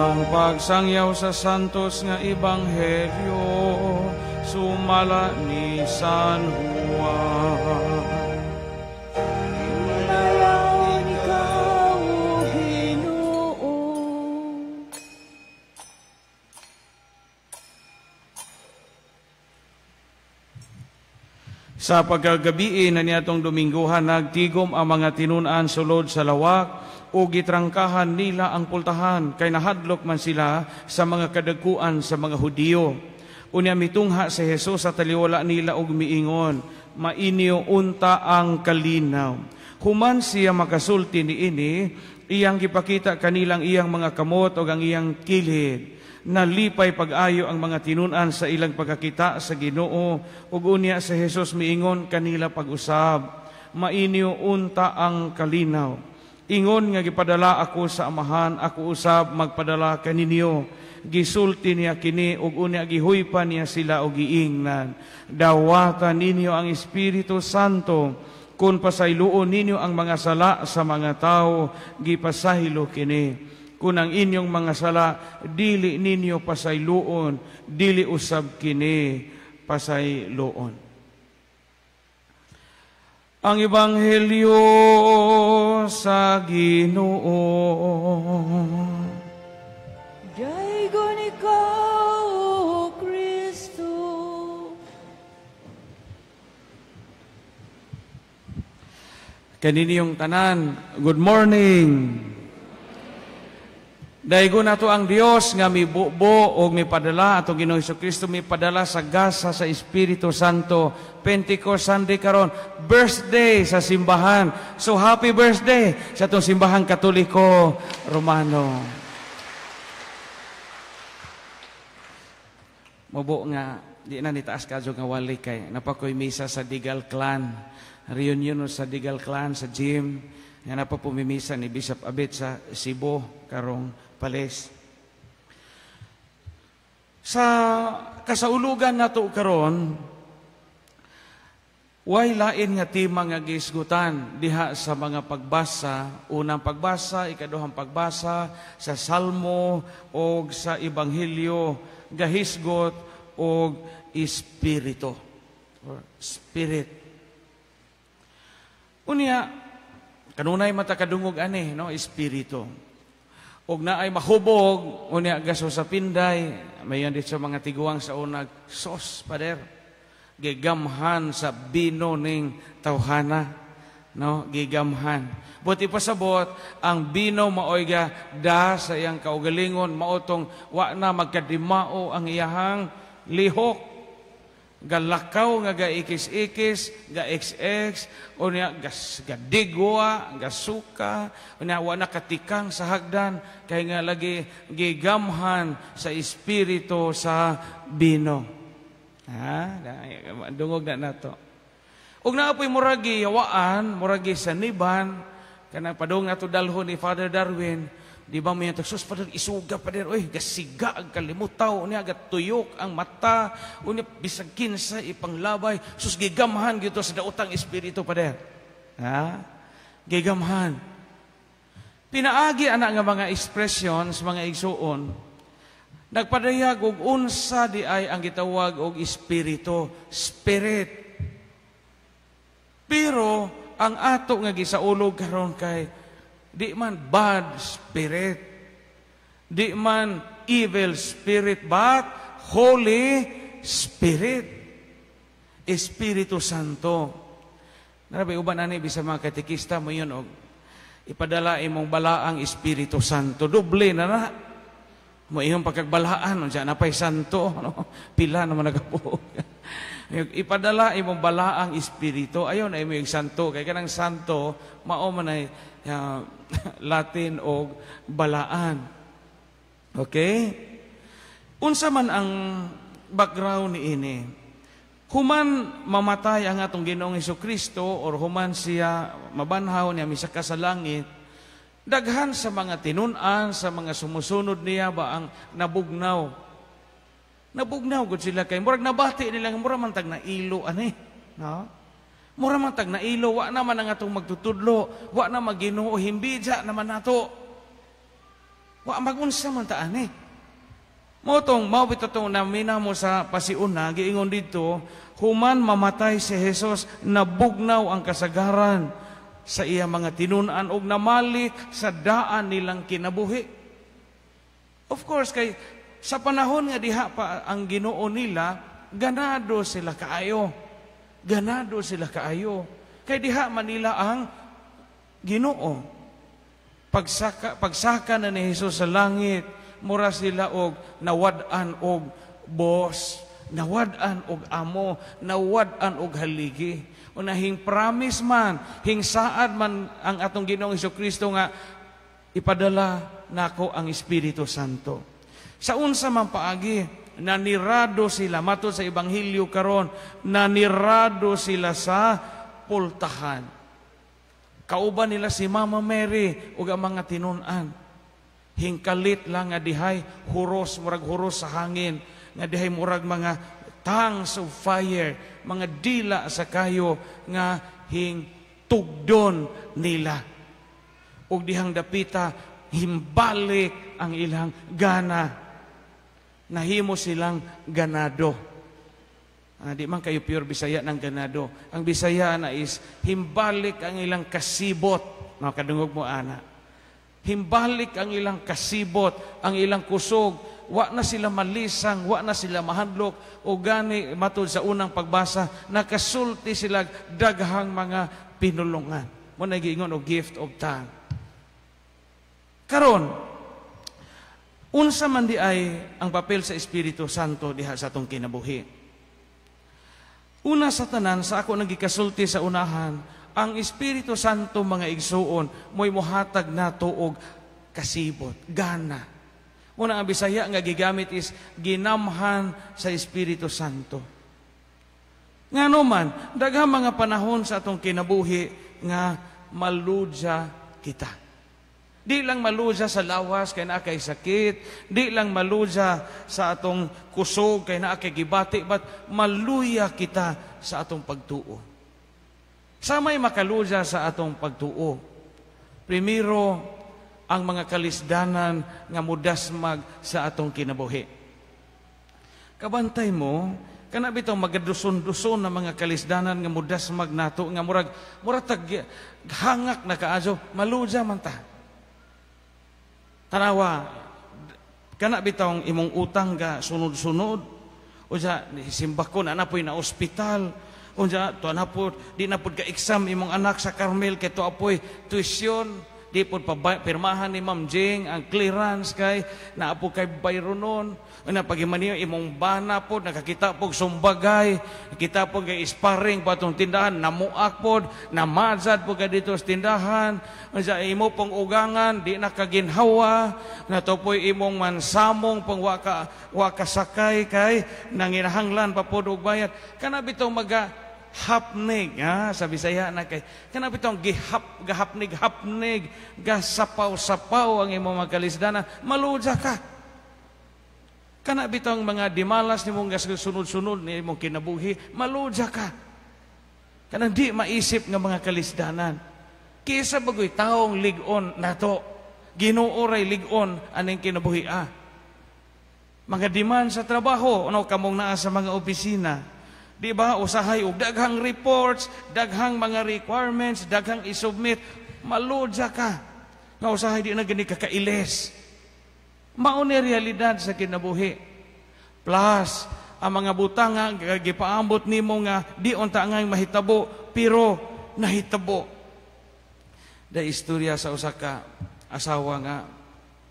Ang pagsangyaw sa santos nga ebanghelyo sumala ni San Juan. Himalayaan ikaw, O Ginoo. Sa pagkagabi na niatong Domingguhan, nagtigom ang mga tinun-an sulod sa lawak o gitrangkahan nila ang pultahan kay nahadlok man sila sa mga kadagkuan sa mga Hudiyo. Unya mitungha si Jesus sa taliwala nila og miingon, mainyo unta ang kalinaw. Human siya makasulti niini, iyang gipakita kanilang iyang mga kamot og ang iyang kilid. Nalipay pag-ayo ang mga tinun-an sa ilang pagkakita sa Ginoo, ug unya si Jesus miingon kanila pag-usab, mainyo unta ang kalinaw. Ingon nga gipadala ako sa Amahan, ako usab magpadala kaninyo. Gisulti niya kini ug unya gihuypa niya sila og giingnan, dawata ninyo ang Espiritu Santo. Kun pasayloon ninyo ang mga sala sa mga tawo, gipasaylo kini. Kun ang inyong mga sala dili ninyo pasayloon, dili usab kini pasayloon. Ang ebanghelyo sa Ginoo. Daygon ikaw, O Kristo. Kaniniyong tanan, good morning. Daygon nato ang Dios nga mibubo og mipadala atong Ginoong Hesukristo, mipadala sa gasa sa Espiritu Santo. Pentecost Sunday karon, birthday sa simbahan. So happy birthday sa atong simbahang Katoliko Romano. Mubo nga di na nitaas kadyo nga wali kay napakoy misa sa Digal Clan. Reunion sa Digal Clan sa gym. Nga napapumimisa ni Bishop Abet sa Cebu karong Pales. Sa kasaulugan nato karon, way lain nga tema nga gisgutan diha sa mga pagbasa, unang pagbasa, ikaduhang pagbasa sa Salmo og sa Ebanghelyo, gahisgot og espiritu or spirit. Unya kanunay mata kadungog ani, no, espiritu. Og naay mahubog, unya gaso sa pinday, mayon dito sa mga tiguang sa unag, sos pader. Gigamhan sa bino ning tawhana, no, gigamhan. Buti pasabot, ang bino maoy ga da sa iyang kaugalingon, maotong wa na magkadimao ang iyahang lihok. Galakaw nga ga-ikis-ikis, ga-XX, unya gadigwa, gasuka, unya wa nakatikang sa hagdan, kay nga lagi gigamhan sa espiritu sa bino. Ha? Dungog na nato. Ug naa po'y muragi yawaan, muragi saniban, kanang padung nato dalhon ni Father Darwin, di ba may sus Father, isuga Father, oy, gasiga ang kalimutaw niya, gatuyok ang mata, unya bisag kinsa ipanglabay, sus gigamhan gito sa daotang espiritu Father. Ha? Gigamhan. Pinaagi ana nga mga expressions, mga igsuon, nagpadayag og unsa di ay ang gitawag og espiritu, spirit. Pero ang ato nga gisaulog karon kay di man bad spirit, di man evil spirit, but Holy Spirit, Espiritu Santo. Narabay uban ani bisa mga katekista mo yun og ipadala imong balaang Espiritu Santo, doble na na. Mo iyong pagkagbalaan, unsa na pay santo, no? Pila naman nagabuo. Ipadala imong balaang espiritu, ayon ay imong santo, kay kanang santo mao man ay Latin og balaan. Okay? Unsa man ang background niini? Human mamatay ang atong Ginoong Hesukristo or human siya mabanhaw niya misaka sa langit, daghan sa mga tinun-an, sa mga sumusunod niya ba ang nabugnaw. Nabugnaw gud sila kay murag nabati nila mura man tag nailo ani, no? Mura man tag nailo, wa naman ang atong magtutudlo, wa na Ginoo, himbija naman nato. Wa magunsa man ta ani. Mao tong mao bitaw tong namina mo sa pasiuna, giingon dito, human mamatay si Jesus, nabugnaw ang kasagaran sa iya mga tinun-an og namalik sa daan nilang kinabuhi. Of course, kay sa panahon nga diha pa ang Ginoo nila, ganado sila kaayo. Ganado sila kaayo. Kay diha man nila ang Ginoo. Pagsaka na ni Jesus sa langit, mura sila og nawad-an og boss, nawad-an og amo, nawad-an og haligi. Una hing promise man, hing saad man ang atong Ginoong Kristo nga ipadala nako ang Espiritu Santo. Sa unsa man paagi, nanirado sila, matod sa Ebanghelyo karon, nanirado sila sa pultahan. Kauban nila si Mama Mary ug ang mga tinun-an. Hingkalit lang nga dihay huros, murag huros sa hangin, nga dihay murag mga tongues of fire, mga dila sa kayo nga hingtugdon nila. Ug dihang dapita himbalik ang ilang gana. Nahimo silang ganado. Di man kayo pure Bisaya ng ganado. Ang Bisaya na is himbalik ang ilang kasibot. No, kadungog mo ana. Himbalik ang ilang kasibot, ang ilang kusog. Wa na sila malisang, wa na sila mahadlok. O gani, matud sa unang pagbasa, nakasulti sila daghang mga pinulungan. Mo na giingon og gift of tongue. Karon, unsa man di ay ang papel sa Espiritu Santo diha sa atong kinabuhi? Una sa tanan, sa ako nagikasulti sa unahan, ang Espiritu Santo, mga igsuon, mo'y muhatag nato og kasibot, gana. Una ang Bisaya nga gigamit is ginamhan sa Espiritu Santo. Ngano man, daghang mga panahon sa atong kinabuhi nga maludya kita. Di lang maludya sa lawas kay naa kay sakit, di lang maludya sa atong kusog kay naa kay gibati, but maluya kita sa atong pagtuo. Samay makaludya sa atong pagtuo. Primero, ang mga kalisdanan nga mudasmag sa atong kinabuhi. Kabantay mo, kana bitaw magaduson-duson na mga kalisdanan nga mudasmag nato, nga murag tag hangak na kaayo, maludya man ta. Tanawa, kana bitawng imong utang ga sunod-sunod, unya simbak ko na napoy na ospital, unya to na po, di na pod ka exam imong anak sa Carmel kay to apoy tuition, di pod pa pirmahan ni Ma'am Jing ang clearance kay naapo kay bayronon. Una pag imaniyo imong bana pod nakakita pog sumbagay, kita pod kay sparring pa atong tindahan, namuak pod, namazad pod ka dito sa tindahan. Unsa imo pong ugangan di na kaginhawa, natopoy imong mansamong pong waka sakay kay nanginahanglan pa pod og bayad. Kana bitaw maga hapnig, ha, sa Bisaya na kay kana bitong gihap, gahapnig, hapnig, gasapaw-sapaw ang imong magkalisdana, maludya ka. Kana bitong mga dimalas nimong gasunod-sunod ni imong kinabuhi, maludya ka. Kanang di maisip nga mga kalisdanan. Kisa bagoy taong lig-on nato, Ginoo ray lig-on aning kinabuhi ah. Mga demand sa trabaho, ano kamong naa sa mga opisina, di ba? Usahay og daghang reports, daghang mga requirements, daghang isubmit, maludya ka. Nga usahay di na gani kakailis. Mao ni realidad sa kinabuhi. Plus, ang mga butang nga gipaambot nimo nga di unta nga mahitabo, pero nahitabo. Da istorya sa usa ka asawa nga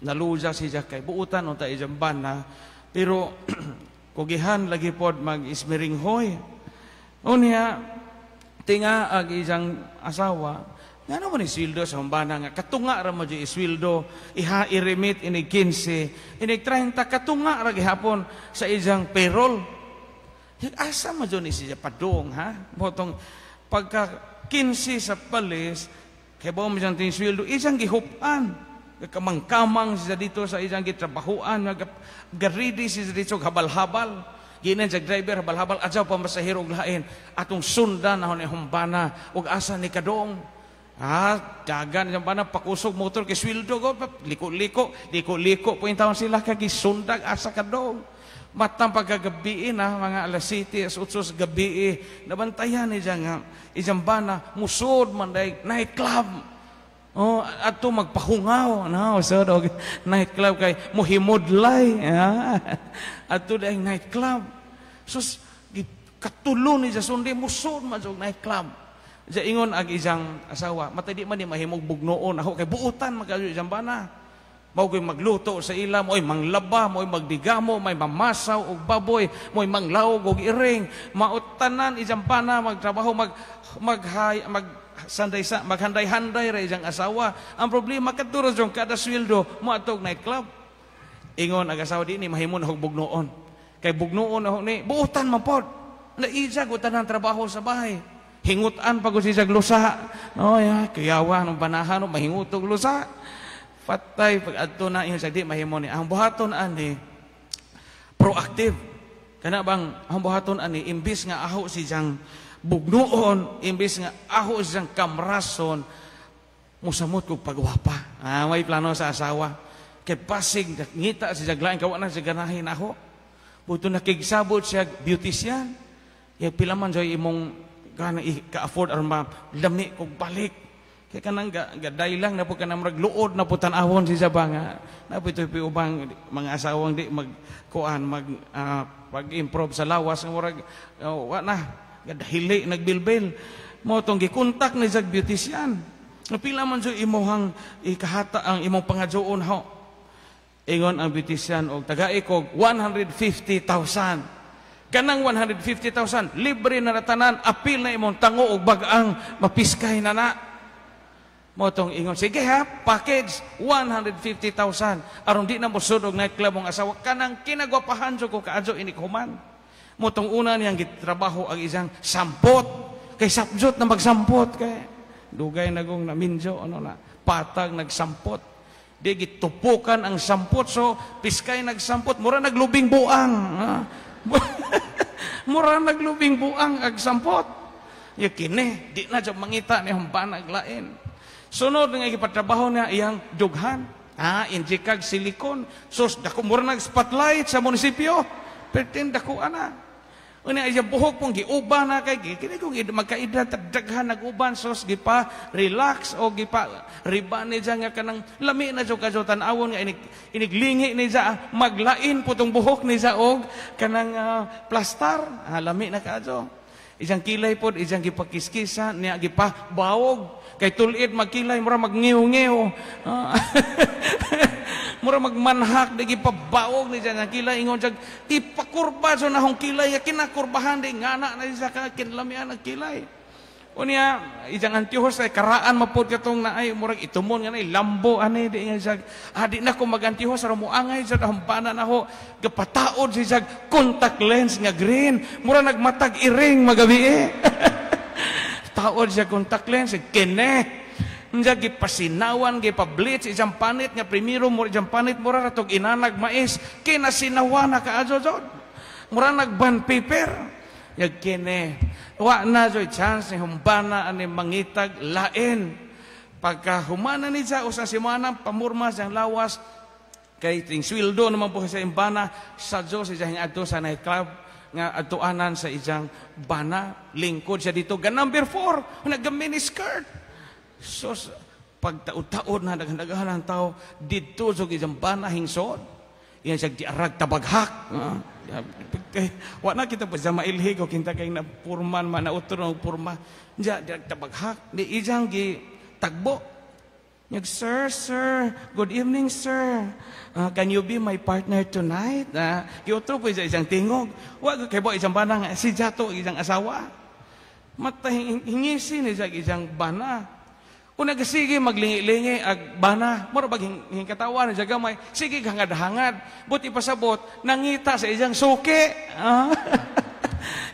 naluja siya kay buutan unta iyang bana, pero kugihan lagi pod mag-ismiringhoy. Unya, tinga ag isang asawa, nga naman iswildo sa humbana nga katunga ra mo di iswildo, iha i-remit inig 15, inig 30, katunga ra gihapon sa isang payroll. Asa mo dyan siya padung, ha? Botong pagka 15 sa palis, kay ba mo siyang tiniswildo, isang gihupan. Kamang-kamang siya dito sa isang gitrabahuan, garidi siya dito, habal-habal. Ginan siya driver, habal-habal, adyaw pa masahiro og lain. Atong sundan na ni humbana, og asa ni kadong. Ah, dagan jam bana pakusog motor kay sweldo ko liko-liko, liko-liko po taon sila kay gisundag asa ka dong. Matang pagkagabi na mga alas 7, alas 8 sa gabi, nabantayan ni nga ijang bana musod man day night club. Oh, adto magpahungaw, no, so og night club kay muhimudlay. Adto day night club. Sus, katulo ni sa Sunday musod man og night club. Sa ingon ag isang asawa, matay di man ni mahimog bugnoon ako kay buutan man kayo isang bana. Mao ko'y magluto sa ila, mo'y manglaba, mo'y magdigamo, may mamasaw og baboy, mo'y manglaog og iring, mautanan isang bana magtrabaho, mag maghay mag sanday sa maghanday-handay ra isang asawa. Ang problema kadto ra kada sweldo moadtog night club. Ingon ang asawa, di ni mahimo na bugnoon. Kay bugnoon na ni buutan man pod. Naija ko tanan trabaho sa bahay. Hingutan pag siya lusa. Oh ya, kuyawa nung banahan no mahingutog lusa. Patay pag adto na ingon siya, di mahimo ni. Ang buhaton ani proactive. Kana bang ang buhaton ani, imbis nga aho si siyang bugnoon, imbis nga aho siyang kamrason, musamot kog pagwapa. Ah, may plano sa asawa. Kay pasig ngita siya lain kawa na siya ganahin ako. Buto nakigsabot siya beautician. Ya pila man joy imong kanang ka-afford aron ma lami kog balik. Kay kanang gaday lang na po kanang murag luod na po tan-awon si siya ba nga na po ito ubang mga asawang di mag kuan mag pag-improve sa lawas nga murag wa na gadahili nagbilbil mo tong gikontak ni sa beautician. Pila man jud imong ikahata ang imong pangadyoon ho. Ingon ang beautician og tagai kog 150,000. Kanang 150,000 libre na ratanan, apil na imong tango og bag-ang mapiskay na na. Motong ingon, sige ha, package 150,000 aron di na mosud og nightclub ang asawa, kanang kinagwapahan jud ko kaadyo inig human. Motong una niyang gitrabaho ang isang sampot, kay sapjot na magsampot kay dugay nagong naminjo ano na patag nagsampot. Di gitupukan ang sampot, so piskay nagsampot, mura naglubing buang. Mura naglubing buang ag sampot. Ya kini di na jud mangita ni humbanag lain. Sunod nga gipatrabaho niya iyang dughan. Ah, injikag silikon. Sus, dako mura nag spotlight sa munisipyo. Pertin dako ana. Unya iya buhok pong giuban na kay kini kung magkaedad daghan nag-uban, sos gipa relax o gipa riba ni siya nga kanang lami na jud kadyo tan-awon nga inig iniglingi ni siya maglain po tong buhok ni siya og kanang plastar, lami na kadyo. Isang kilay pod isang gipakiskisa niya gipa bawog kay tulid magkilay mura magngiw-ngiw. Mura magmanhak di gipabaog ni siya nga kilay, ingon siya ipakurba so na hong kilay nga kinakurbahan di ngana na siya ka kinlamian ang kilay. Unya isang antihos ay karaan mapod katong naay murag itumon nga nay lambo ani di nga siya di na ko magantihos aron moangay sa hampanan ako gapataod siya contact lens nga green mura nagmatag iring magabi eh. Taod siya contact lens kene niya gipasinawan gipa-bleach isang panit nga primero mo isang panit mura ratog inanag mais kinasinawan na kaadyo jod mura nagban paper yag kene wa na joy chance ni humbana ani mangitag lain. Pagka humana ni siya usa semana pamurma siyang lawas kay ting sweldo naman po sa imbana sa Dios siya adto sa night club nga adtuanan sa isang bana lingkod siya dito ga number 4 nagga mini skirt. So pagtaud-taod na daghan-daghan ang tao didto sa isang bana hingsod iyan siya diarag tabaghak. Wa na kita pa sa mailhig o kinta kay na purman man na utro ng purma diya diarag tabaghak di ijang gi tagbo. Nyag, sir, sir, good evening, sir. Can you be my partner tonight? Giutro po sa isang tingog. Wa kay bo isang bana nga si jato isang asawa. Mata hingisi ni siya isang bana. Una sige maglingi-lingi ag bana, mura bag hingkatawan siya gamay, sige hangad-hangad. Buti pasabot nangita sa isang suki.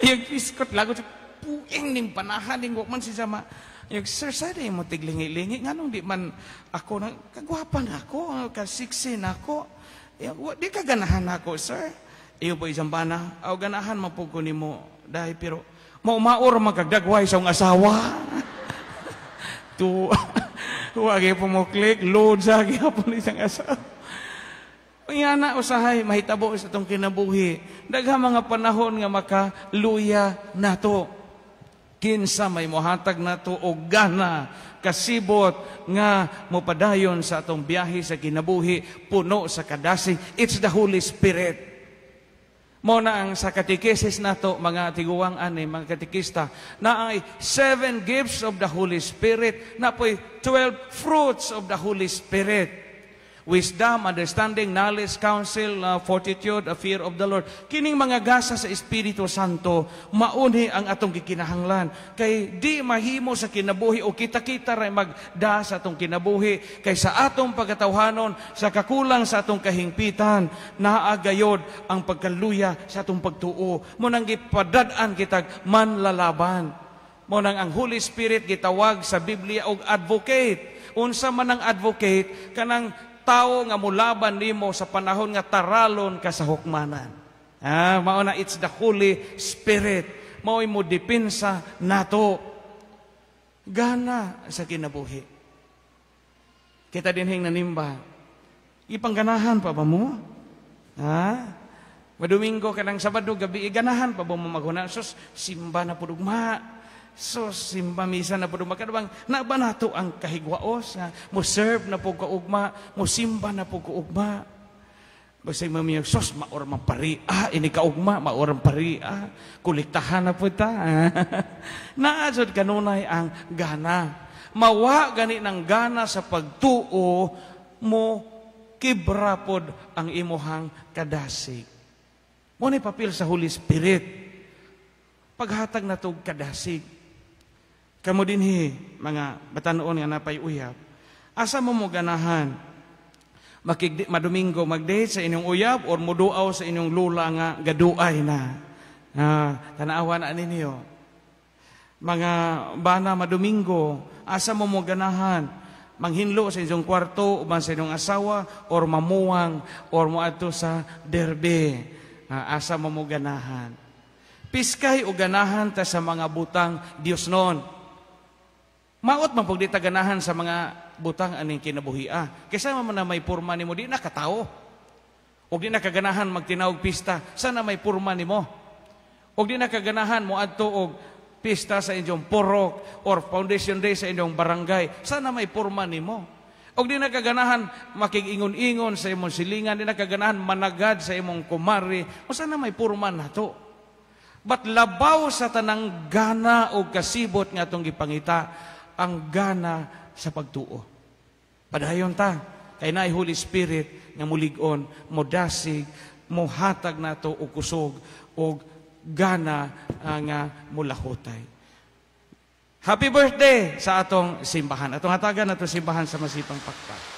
Yung iskot lagot puing ning panahan ning wa man siya ma. Yung sir, sa di mo tiglingi-lingi nganong di man ako na kagwapa na ako, ka-sexy na ako. Di ka ganahan ako, sir. Iyo po isang bana, aw ganahan man po ko nimo dahil pero maumaor magkagdagway sa iyong asawa. Tu wa gyapon mo click, load sa gyapon isang asawa. Nga usahay mahitabo sa atong kinabuhi. Daghang mga panahon nga makaluya nato. Kinsa may mohatag nato og gana, kasibot nga mopadayon sa atong biyahe sa kinabuhi puno sa kadasig? It's the Holy Spirit. Mo na ang sa katekesis nato, mga tiguang ani, mga katekista, na ay seven gifts of the Holy Spirit, na po'y 12 fruits of the Holy Spirit. Wisdom, understanding, knowledge, counsel, fortitude, a fear of the Lord. Kining mga gasa sa Espiritu Santo, mauni ang atong gikinahanglan. Kay di mahimo sa kinabuhi o kita-kita ra magda sa atong kinabuhi. Kay sa atong pagkatawhanon, sa kakulang sa atong kahingpitan, naa gayod ang pagkaluya sa atong pagtuo. Mo nang gipadad-an kitag manlalaban. Mo nang ang Holy Spirit gitawag sa Biblia og advocate. Unsa man ang advocate? Kanang tao nga mulaban nimo sa panahon nga taralon ka sa hukmanan. Ah, mao na, it's the Holy Spirit. Mao'y mo depensa nato. Gana sa kinabuhi. Kita dinhing nanimba. Ipangganahan pa ba mo? Ha? Madomingo ka ng Sabado gabi, ganahan pa ba mo maghuna? Sus, simba na pud ugma. Sus, simba misa na pud ugma. Kanang na ba nato ang kahigwaos nga mo serve na pud ka ugma, mo simba na pud ka ugma? Basta mamiyag, sus, maor man pari. Ah, ini kaugma, maor man pari. Ah, kolektahan na po ta. Naa jud kanunay ang gana. Mawa gani ng gana sa pagtuo mo, kibra pod ang imuhang kadasig. Mo ni papel sa Holy Spirit. Paghatag na og kadasig. Kamo dinhi, mga batanon nga napay uyab. Asa mo mo ganahan? Makig madomingo mag-date sa inyong uyab or muduaw sa inyong lula nga gaduay na? Ah, tanawa na ninyo. Mga bana, madomingo, asa mo mo ganahan? Manghinlo sa inyong kwarto uban sa inyong asawa or mamuwang or moadto sa derby? Ah, asa mo mo ganahan? Piskay o ganahan ta sa mga butang Dios non. Maot man pag di ta ganahan sa mga butang aning kinabuhi. Kaysa man na may purma nimo, di na katao. Og di na kaganahan magtinawog pista, sana may purma nimo. Og di na kaganahan mo adto og pista sa inyong purok or foundation day sa inyong barangay, sana may purma nimo. Og di na kaganahan makig-ingon-ingon sa imong silingan, di na kaganahan managad sa imong kumari, o sana may purma nato. But labaw sa tanang gana o kasibot nga atong gipangita, ang gana sa pagtuo. Padayon ta, kay naay Holy Spirit nga mulig-on, modasig, mohatag nato og kusog og gana nga mulahutay. Happy birthday sa atong simbahan. Atong hatagan ato simbahan sa masipang pakpak.